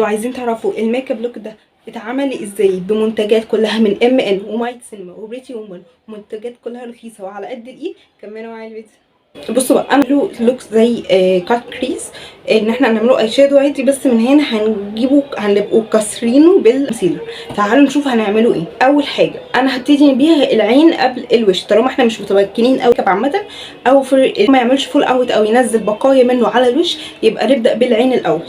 عايزين تعرفوا ال makeup look ده اتعمل ازاي بمنتجات كلها من MN و Might Cinema و Pretty Woman، منتجات كلها رخيصة وعلى قد الايد، كملوا معايا الفيديو. بصوا بقى، انا له look زي cut crease، ان احنا هنعمله eye shadow عادي، بس من هنا هنجيبه هنبقوا كسرينه بال concealer. تعالوا نشوف هنعمله ايه. اول حاجة انا هبتدي بيها العين قبل الوش، طالما احنا مش متمكنين قوي عامة او في ما يعملش fall out او ينزل بقايا منه على الوش، يبقى نبدا بالعين الاول.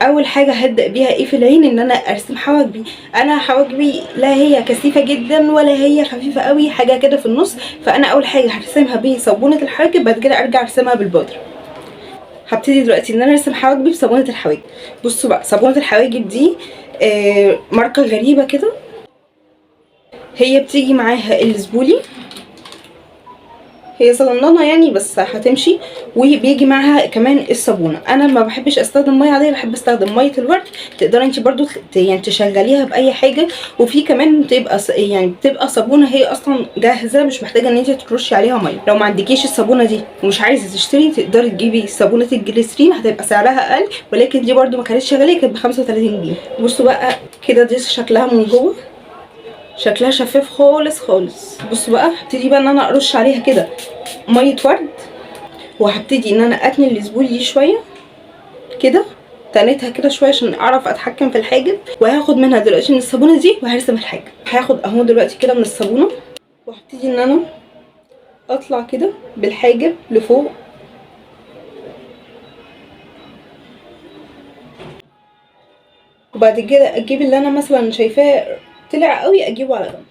اول حاجة هبدا بيها ايه في العين؟ ان انا ارسم حواجبي. انا حواجبي لا هي كثيفة جدا ولا هي خفيفة قوي، حاجة كده في النص. فانا اول حاجة هرسمها بصابونه الحواجب، بعد كده ارجع ارسمها بالبودره. هبتدي دلوقتي ان انا ارسم حواجبي بصابونه الحواجب. بصوا بقى، صابونه الحواجب دي ماركة غريبة كده، هي بتيجي معاها ال spoolie، هي صغننه يعني بس هتمشي، وبيجي معاها كمان الصابونه. انا ما بحبش استخدم مية عادية، بحب استخدم مية الورد. تقدري انت برضو يعني تشغليها باي حاجة. وفي كمان بتبقى يعني بتبقى صابونه هي اصلا جاهزة، مش محتاجه ان انت ترشي عليها مية. لو ما عندكيش الصابونه دي ومش عايزه تشتري، تقدري تجيبي صابونه الجليسرين، هتبقى سعرها اقل، ولكن دي برضو ما كانتش غالية، كانت ب 35 جنيه. بصوا بقى كده، دي شكلها من جوه، شكلها شفاف خالص خالص. بصوا بقى، هبتدي بقى ان انا ارش عليها كده مية ورد، وهبتدي ان انا اتني ال spoolie دي شوية كده، تنيتها كده شوية عشان اعرف اتحكم في الحاجب. وهاخد منها دلوقتي من الصابونه دي وهرسم الحاجب. هاخد اهو دلوقتي كده من الصابونه، وهبتدي ان انا اطلع كده بالحاجب لفوق. وبعد كده اجيب اللي انا مثلا شايفاه طلع قوي اجيبه على جنب،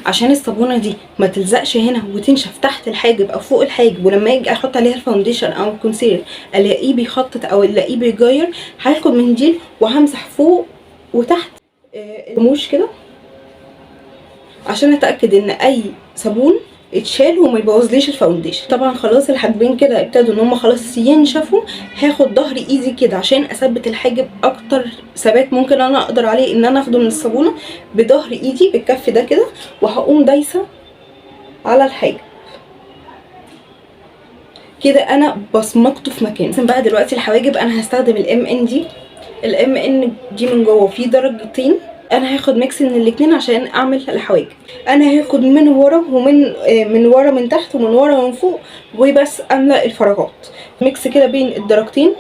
عشان الصابونه دي ما تلزقش هنا وتنشف تحت الحاجب او فوق الحاجب، ولما اجي احط عليها ال foundation او ال concealer الاقيه بيخطط او الاقيه بيجير. هاخد منديل وهمسح فوق وتحت الرموش كده، عشان اتاكد ان اي صابون اتشال وما يبوظليش ال foundation. طبعا خلاص الحاجبين كده ابتدوا ان هم خلاص ينشفوا. هاخد ظهر ايدي كده عشان اثبت الحاجب اكتر ثبات ممكن انا اقدر عليه، ان انا اخده من الصابونه بظهر ايدي بالكف ده كده، وهقوم دايسه على الحاجب كده، انا بصمجته في مكانه. بقى دلوقتي الحواجب انا هستخدم ال MN دي. ال MN دي من جوه في درجتين، انا هاخد mix من الاتنين عشان اعمل الحواجب. انا هاخد من ورا ومن من ورا من تحت ومن ورا ومن فوق، وبس املى الفراغات. mix كده بين الدرجتين.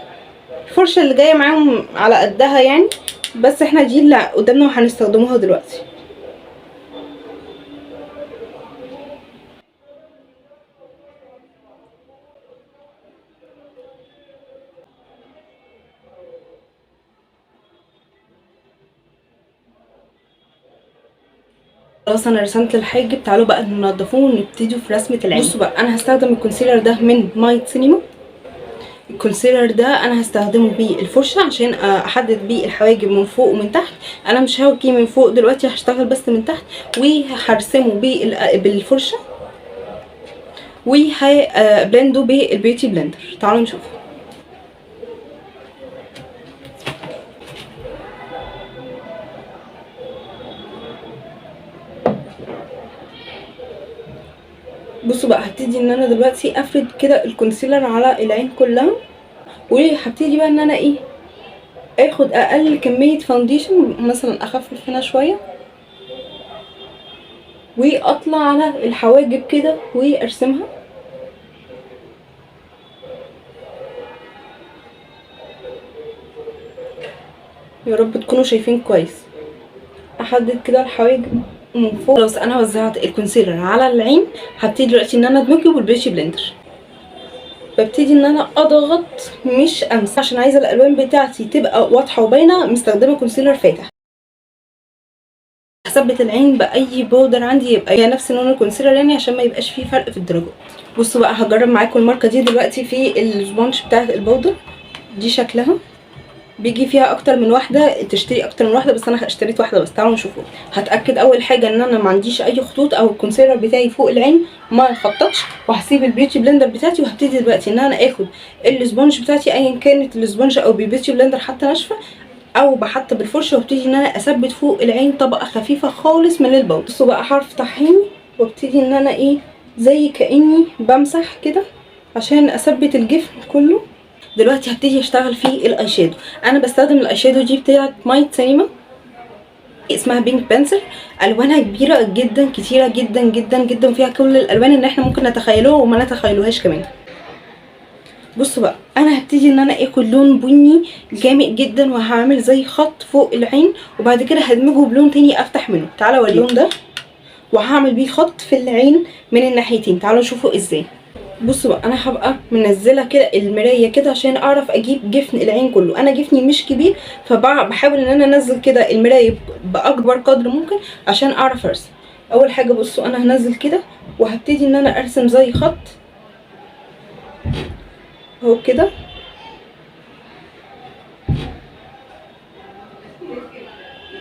الفرشة اللي جاية معاهم على قدها يعني، بس احنا دي اللي قدامنا وهنستخدموها دلوقتي. خلاص انا رسمت الحاجب، تعالوا بقى ننضفوه ونبتدي في رسمه العين. بصوا بقى، انا هستخدم ال concealer ده من Might Cinema. ال concealer ده انا هستخدمه بالفرشه عشان احدد بيه الحواجب من فوق ومن تحت. انا مش هاجي من فوق دلوقتي، هشتغل بس من تحت، وهرسمه بالفرشه وه blend ه بال beauty blender. تعالوا نشوف. بصوا بقى، هبتدي ان انا دلوقتي افرد كده ال concealer على العين كلها، وهبتدي بقى ان انا ايه، اخد اقل كمية foundation، مثلا اخفف هنا شوية، واطلع على الحواجب كده وارسمها. يا رب تكونوا شايفين كويس. احدد كده الحواجب من فوق. خلاص انا وزعت ال concealer على العين. هبتدي دلوقتي ان انا ادمجه بال beauty blender. ببتدي ان انا اضغط مش امسح، عشان عايزه الالوان بتاعتي تبقى واضحة وباينه. مستخدمة concealer فاتح. هثبت العين باي powder عندي يبقى هي نفس لون ال concealer يعني، عشان ما يبقاش فيه فرق في الدرجات. بصوا بقى، هجرب معاكم الماركة دي دلوقتي في ال sponge بتاعه ال powder دي. شكلها بيجي فيها اكتر من واحدة، تشتري اكتر من واحدة، بس انا اشتريت واحدة بس. تعالوا نشوفوا. هتاكد اول حاجة ان انا ما عنديش اي خطوط او ال concealer بتاعي فوق العين ما خططش، وهسيب ال beauty blender بتاعتي، وهبتدي دلوقتي ان انا اخد ال sponge بتاعتي ايا كانت ال sponge او beauty blender حتى ناشفة او بحط بالفرشه، وابتدي ان انا اثبت فوق العين طبقه خفيفة خالص من ال powder. بصوا بقى، هفتح عيني وابتدي ان انا ايه، زي كاني بمسح كده عشان اثبت الجفن كله. دلوقتي هبتدي اشتغل في ال eyeshadow. انا بستخدم ال eyeshadow دي بتاعه مايت سينما، اسمها Pink Panther. الوانها كبيرة جدا، كتيرة جدا جدا جدا، فيها كل الالوان اللي احنا ممكن نتخيلوها وما نتخيلوهاش كمان. بصوا بقى، انا هبتدي ان انا اخد لون بني جامق جدا وهعمل زي خط فوق العين، وبعد كده هدمجه بلون تاني افتح منه. تعالوا اوريكم اللون ده، وهعمل بيه خط في العين من الناحيتين. تعالوا نشوفوا ازاي. بصوا بقى، انا هبقى منزله كده المراية كده عشان اعرف اجيب جفن العين كله. انا جفني مش كبير، فبحاول ان انا انزل كده المراية باكبر قدر ممكن عشان اعرف ارسم. اول حاجة بصوا، انا هنزل كده وهبتدي ان انا ارسم زي خط اهو كده.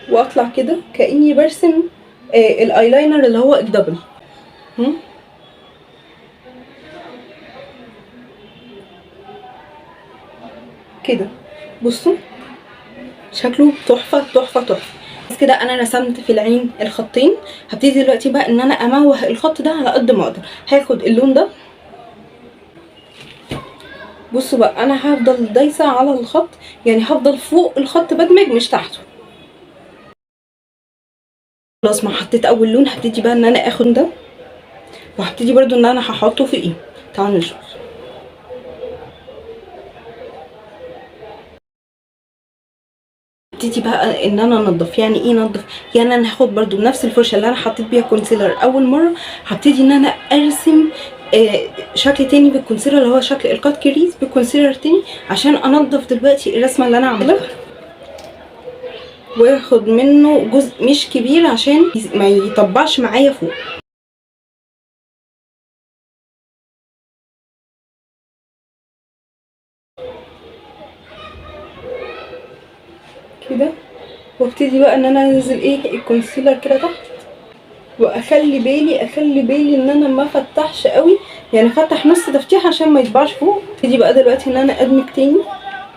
واطلع كده كاني برسم الايلاينر اللي هو ال double. كده بصوا شكله تحفة تحفة تحفة. بس كده انا رسمت في العين الخطين. هبتدي دلوقتي بقى ان انا اموه الخط ده على قد ما اقدر. هاخد اللون ده، بصوا بقى انا هفضل دايسه على الخط، يعني هفضل فوق الخط بدمج مش تحته. خلاص ما حطيت اول لون، هبتدي بقى ان انا اخد ده، وهبتدي برضو ان انا هحطه في ايه. تعالوا نشوف. هبتدي بقى ان انا انضف. يعني ايه انضف؟ يعني انا هاخد برضو بنفس الفرشة اللي انا حطيت بيها concealer اول مرة، هبتدي ان انا ارسم شكل تاني بال concealer اللي هو شكل ال cut crease بال concealer تاني، عشان انضف دلوقتي الرسمة اللي انا عملتها، واخد منه جزء مش كبير عشان ما يطبعش معايا فوق. كده، وابتدي بقى ان انا انزل ايه ال concealer كده تحت، واخلي بالي اخلي بالي ان انا ما فتحش قوي، يعني افتح نص تفتيح عشان ما يطبعش فوق. ابتدي بقى دلوقتي ان انا ادمج تاني.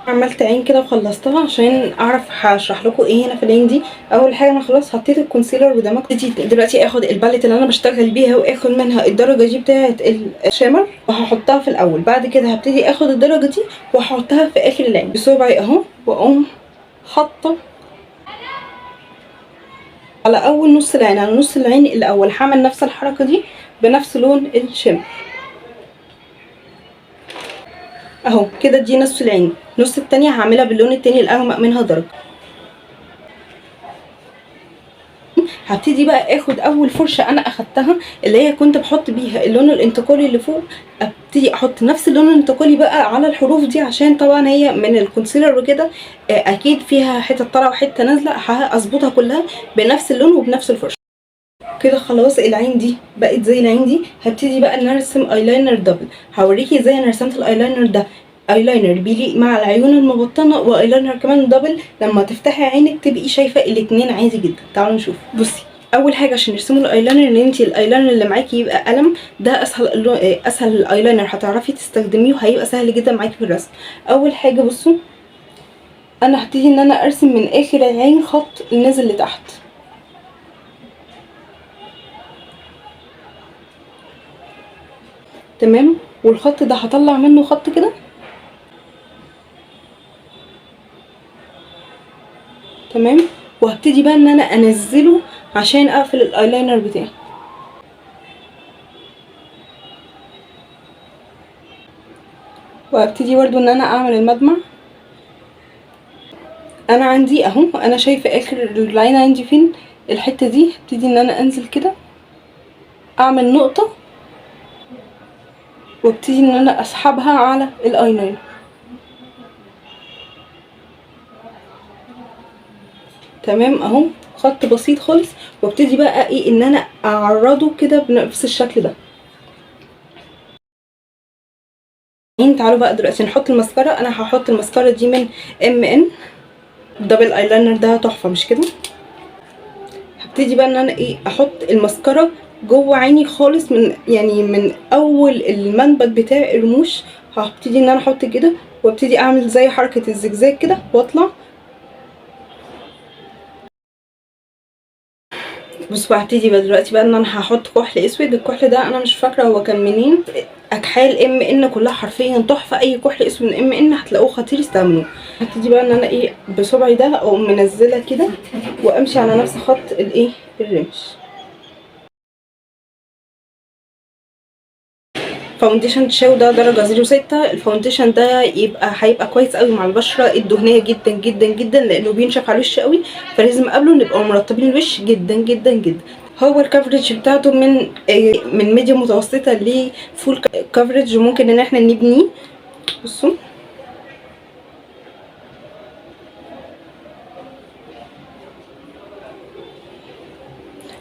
عملت عين كده وخلصتها عشان اعرف هشرح لكم ايه هنا في العين دي. اول حاجة انا خلاص حطيت ال concealer ودمجت. ابتدي دلوقتي اخد ال palette اللي انا بشتغل بيها واخد منها الدرجة دي بتاعه ال shimmer وهحطها في الاول. بعد كده هبتدي اخد الدرجة دي وهحطها في اخر العين بصبعي اهو، واقوم حاطه على اول نص العين، على نص العين الاول. هعمل نفس الحركة دي بنفس لون ال shimmer اهو كده. دي نص العين، نص التانية هعملها باللون التاني الاغمق منها درجه. هبتدي بقى اخد اول فرشه انا اخدتها اللي هي كنت بحط بيها اللون الانتقالي اللي فوق، ابتدي احط نفس اللون الانتقالي بقى على الحروف دي، عشان طبعا هي من ال concealer وكده اكيد فيها حتة طالعه وحتة نازله، هظبطها كلها بنفس اللون وبنفس الفرشة كده. خلاص العين دي بقت زي العين دي. هبتدي بقى ان ارسم eyeliner double. هوريكي ازاي انا رسمت الايلاينر ده. ايلاينر بيليق مع العيون المبطنه، وايلاينر كمان double لما تفتحي عينك تبقي شايفه الاتنين عادي جدا. تعالوا نشوف. بصي، اول حاجة عشان نرسموا الايلاينر ان انتي الايلاينر اللي معاكي يبقى قلم، ده اسهل ايلاينر هتعرفي تستخدميه وهيبقى سهل جدا معاكي في الرسم. اول حاجة بصوا، انا هبتدي ان انا ارسم من اخر العين خط نازل لتحت. تمام، والخط ده هطلع منه خط كده. تمام، وهبتدي بقى ان انا انزله عشان اقفل الايلاينر بتاعي. وهبتدي برضو ان انا اعمل المدمع. انا عندي اهو، انا شايفه اخر العين عندي فين الحتة دي، هبتدي ان انا انزل كده اعمل نقطة وابتدي ان انا اسحبها على الايلاينر. تمام اهو، خط بسيط خالص. وابتدي بقى ايه ان انا اعرضه كده بنفس الشكل ده. تعالوا بقى دلوقتي نحط المسكره. انا هحط المسكره دي من MN double eyeliner، ده تحفة مش كده؟ هبتدي بقى ان انا ايه احط المسكره جوه عيني خالص، من يعني من اول المنبت بتاع الرموش. هبتدي ان انا احط كده وابتدي اعمل زي حركة الزجزاج كده واطلع. بصوا هبتدي بقى دلوقتي بقى ان انا هحط كحل اسود. الكحل ده انا مش فاكره هو كان منين، اكحال MN كلها حرفيا تحفة، اي كحل اسود من MN هتلاقوه خطير، استعملوه. هبتدي بقى ان انا ايه بصبعي ده اقوم منزله كده وامشي على نفس خط الايه الرمش. foundation تشاو ده درجة 06. ال foundation ده هيبقى كويس قوي مع البشرة الدهنية جدا جدا جدا، لانه بينشف على الوش قوي، فلازم قبله نبقى مرطبين الوش جدا جدا جدا. هو ال coverage بتاعته من medium متوسطة ل full coverage، ممكن ان احنا نبنيه. بصوا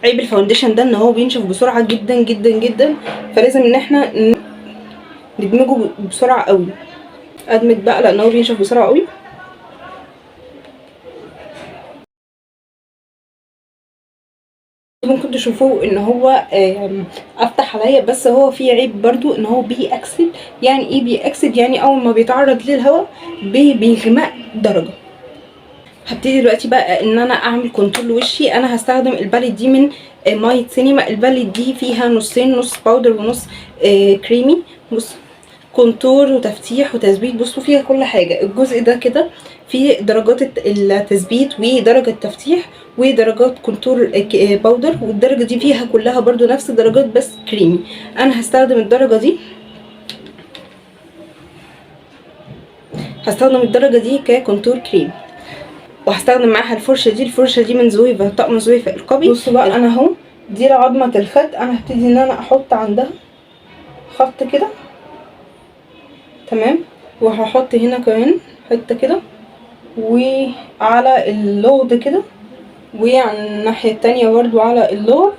عيب ال foundation ده ان هو بينشف بسرعة جدا جدا جدا، فلازم ان احنا ندمجه بسرعة قوي. ادمج بقى لان هو بينشف بسرعة قوي. ممكن تشوفوه ان هو افتح عليا، بس هو فيه عيب برضو ان هو بيأكسد. يعني ايه بيأكسد؟ يعني اول ما بيتعرض للهواء بيغمق درجة. هبتدي دلوقتي بقى ان انا اعمل contour لوشي. انا هستخدم ال palette دي من مايت سينما. ال palette دي فيها نصين، نص powder ونص كريمي. بص contour وتفتيح وتثبيت، بصوا فيها كل حاجة. الجزء ده كده فيه درجات التثبيت ودرجة تفتيح ودرجات contour powder، والدرجة دي فيها كلها برضو نفس الدرجات بس كريمي. انا هستخدم الدرجة دي، هستخدم الدرجة دي ك contour كريم، وهستخدم معاها الفرشة دي. الفرشة دي من زويفا، طقم زويفا القبي. بصوا بقى انا اهو دي عظمة الخد، انا هبتدي ان انا احط عندها خط كده، تمام، وهحط هنا كمان حتة كده، وعلى اللغد كده، وعلى الناحية التانية برضو على اللغد،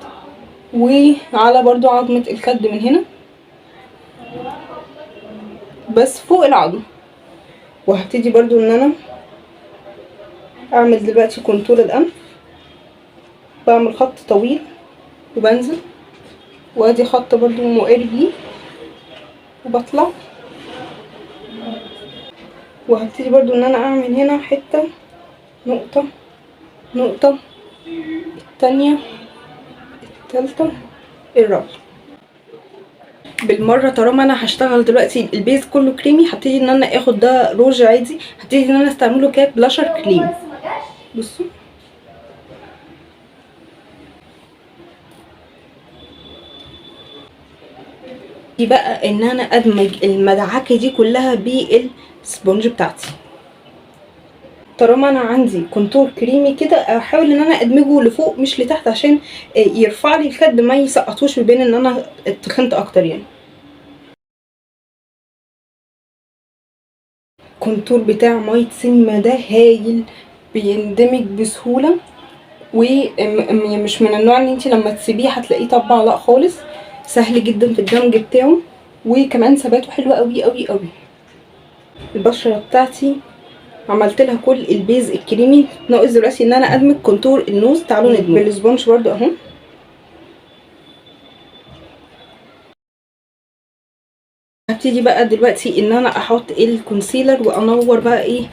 وعلى برضو عظمة الخد من هنا بس فوق العظم. وهبتدي برضو ان انا اعمل دلوقتي contour الانف، بعمل خط طويل وبنزل، وادي خط برضو مقارب ليه وبطلع. وهبتدي برضو ان انا اعمل هنا حتة نقطة نقطة، التانية التالتة الرابعة. بالمرة طالما انا هشتغل دلوقتي ال base كله كريمي، هبتدي ان انا اخد ده روج عادي، هبتدي ان انا استعمله كبلاشر كريم. بصوا دي بقى ان انا ادمج المدعكه دي كلها بال sponge بتاعتي. طالما انا عندي contour كريمي كده احاول ان انا ادمجه لفوق مش لتحت، عشان يرفع لي الخد ما يسقطوش ويبان ان انا اتخنت اكتر. يعني ال contour بتاع مايت سينما ده هايل، بيندمج بسهولة، ومش من النوع اللي انت لما تسيبيه هتلاقيه طبع، لا خالص، سهل جدا في الدمج بتاعه، وكمان ثباته حلو قوي قوي قوي. البشرة بتاعتي عملت لها كل ال base الكريمي، ناقص دلوقتي ان انا ادمج contour ال nose. تعالوا ندمج بال sponge برده اهو. هبتدي بقى دلوقتي ان انا احط ال concealer وانور بقى ايه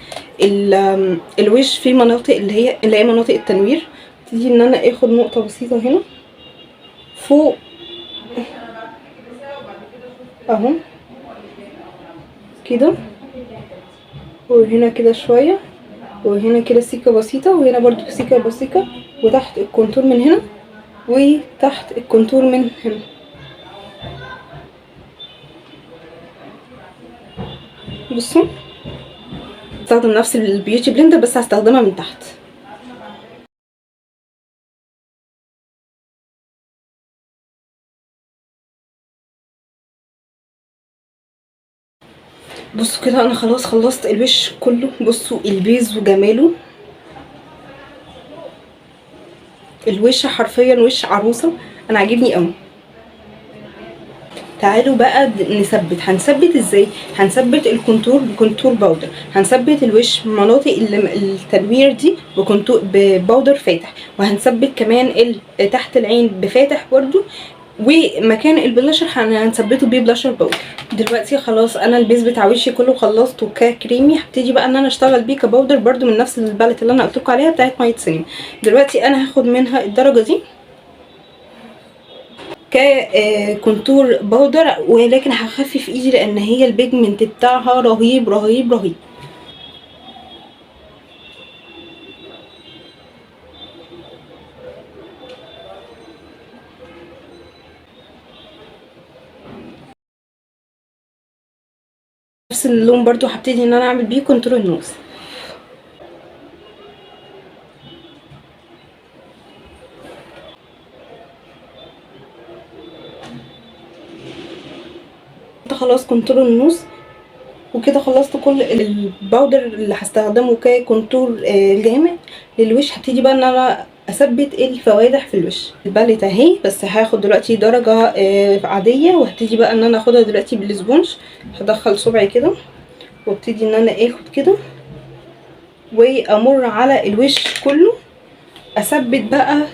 الوش في مناطق اللي هي مناطق التنوير. ابتدي ان انا اخد نقطة بسيطة هنا فوق اهو كده، وهنا كده شوية، وهنا كده سيكه بسيطة، وهنا برضو سيكه بسيطة، وتحت ال contour من هنا، وتحت ال contour من هنا. بصوا هستخدم نفس ال beauty blender بس هستخدمها من تحت. بصوا كده انا خلاص خلصت الوش كله. بصوا ال base وجماله، الوش حرفيا وش عروسه، انا عاجبني قوي. تعالوا بقى نثبت. هنثبت ازاي؟ هنثبت ال contour ب contour powder، هنثبت الوش مناطق التنوير دي ب contour ب powder فاتح، وهنثبت كمان تحت العين بفاتح برضو، ومكان البلاشر هنثبته بيه blusher powder. دلوقتي خلاص انا ال base بتاع وشي كله خلصته ككريمي، هبتدي بقى ان انا اشتغل بيه ك powder برضو من نفس ال palette اللي انا قلت لكم عليها بتاعت مايت سينما. دلوقتي انا هاخد منها الدرجة دي ك contour powder، ولكن هخفف ايدي لان هي ال pigment بتاعها رهيب رهيب رهيب. نفس اللون برضو هبتدي ان انا اعمل بيه contour ال nose. خلاص contour ال nose، وكده خلصت كل ال powder اللي هستخدمه ك contour جامد للوش. هبتدي بقى ان انا اثبت الفواتح في الوش. ال palette اهي، بس هاخد دلوقتي درجة عادية، وهبتدي بقى ان انا اخدها دلوقتي بال sponge. هدخل صبعي كده وابتدي ان انا اخد كده وامر على الوش كله، اثبت بقى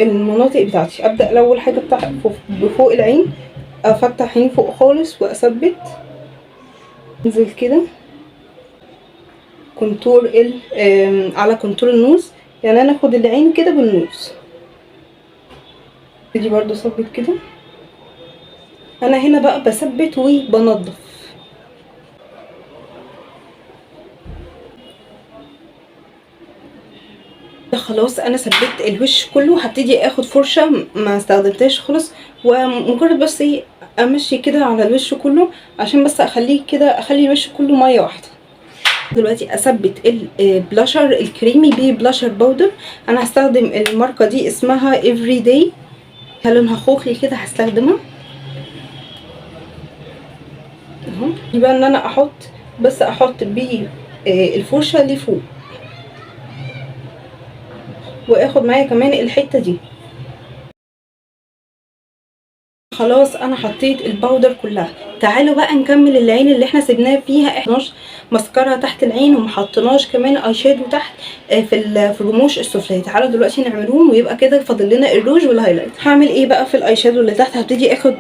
المناطق بتاعتي. ابدا الاول حاجة بتاع بفوق العين، افتح عيني فوق خالص واثبت، انزل كده contour ال على contour ال nose، يعني انا اخد العين كده بال nose. دي برضو اثبت كده. انا هنا بقى بثبت وبنضف. خلاص انا ثبت الوش كله. هبتدي اخد فرشه ما استخدمتهاش خالص، ومجرد بس ايه امشي كده على الوش كله عشان بس اخليه كده، اخلي الوش كله مية واحدة. دلوقتي اثبت البلاشر الكريمي ب blusher powder. انا هستخدم الماركة دي اسمها Everyday، لونها خوخي كده، هستخدمها اهو. يبقى ان انا احط بس احط بيه الفرشة لفوق، واخد معايا كمان الحتة دي. خلاص انا حطيت ال powder كلها. تعالوا بقى نكمل العين اللي احنا سيبناها فيها. احنا ماسكارا تحت العين وما حطيناش كمان eye shadow تحت في الرموش السفليه. تعالوا دلوقتي نعملوهم، ويبقى كده فاضل لنا الروج وال highlight. هعمل ايه بقى في ال eye shadow اللي تحت؟ هبتدي اخد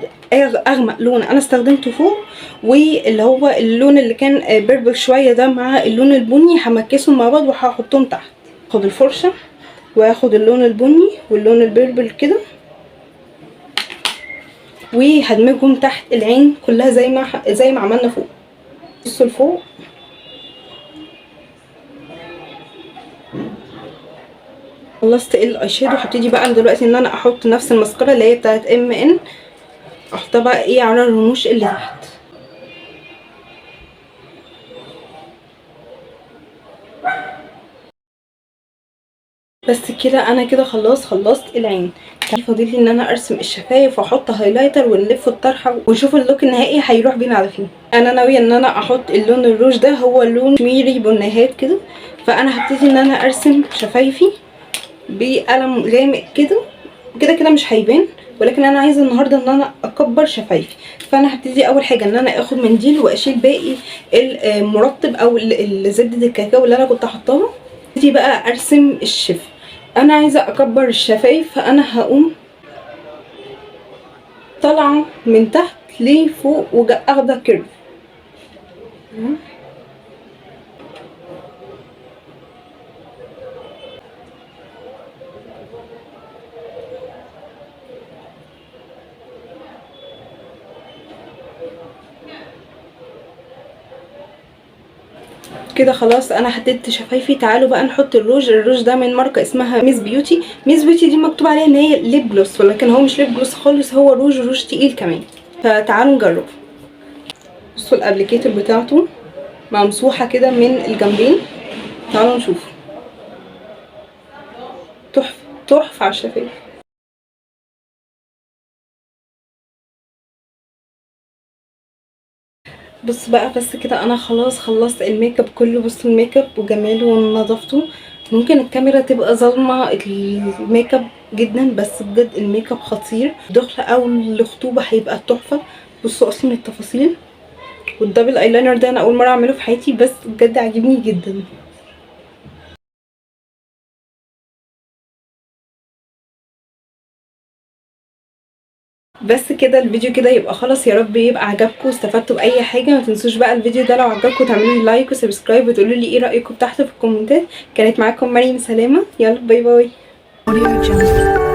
اغمق لون انا استخدمته فوق، واللي هو اللون اللي كان purple شوية ده مع اللون البني، همكسهم مع بعض وهحطهم تحت. اخد الفرشة واخد اللون البني واللون ال purple كده، وهدمجهم تحت العين كلها زي ما عملنا فوق. بصوا لفوق، خلصت ال eye shadow. هبتدي بقى دلوقتي ان انا احط نفس المسكره اللي هي بتاعت MN، احطها بقى ايه على الرموش اللي تحت. بس كده انا كده خلاص خلصت العين. فاضل لي ان انا ارسم الشفايف واحط highlighter ونلف الطرحة ونشوف ال look النهائي هيروح بينا على فين. انا ناوية ان انا احط اللون الروج ده، هو لون ميري بنيهات كده، فانا هبتدي ان انا ارسم شفايفي بقلم غامق كده كده كده مش هيبان، ولكن انا عايزه النهارده ان انا اكبر شفايفي. فانا هبتدي اول حاجة ان انا اخد منديل واشيل باقي المرطب او زبدة الكاكاو اللي انا كنت حطاها. ابتدي بقى ارسم الشفه. انا عايزه اكبر الشفايف، فانا هقوم طالعه من تحت لفوق واخده curve. كده خلاص انا حددت شفايفي. تعالوا بقى نحط الروج. الروج ده من ماركة اسمها Miss Beauty. Miss Beauty دي مكتوب عليها ان هي lip gloss، ولكن هو مش lip gloss خالص، هو روج، روج تقيل كمان. فتعالوا نجرب. بصوا ال applicator بتاعته ممسوحة كده من الجنبين، تعالوا نشوف. تحفة تحفة على الشفايف. بص بقى، بس كده انا خلاص خلصت الميك اب كله. بصوا الميك اب وجماله ونظافته. ممكن الكاميرا تبقى ظالمه الميك اب جدا، بس بجد الميك اب خطير. دخله او الخطوبة هيبقى تحفة. بصوا اصلا التفاصيل، وال double eyeliner ده انا اول مرة اعمله في حياتي، بس بجد عاجبني جدا. بس كده الفيديو كده يبقى خلاص. يا رب يبقى عجبكم واستفدتوا باي حاجة. ما تنسوش بقى الفيديو ده لو عجبكم تعملوا لي like و subscribe وتقولوا لي ايه رايكم تحت في الكومنتات. كانت معاكم مريم سلامه، يلا bye bye. Audio Jungle.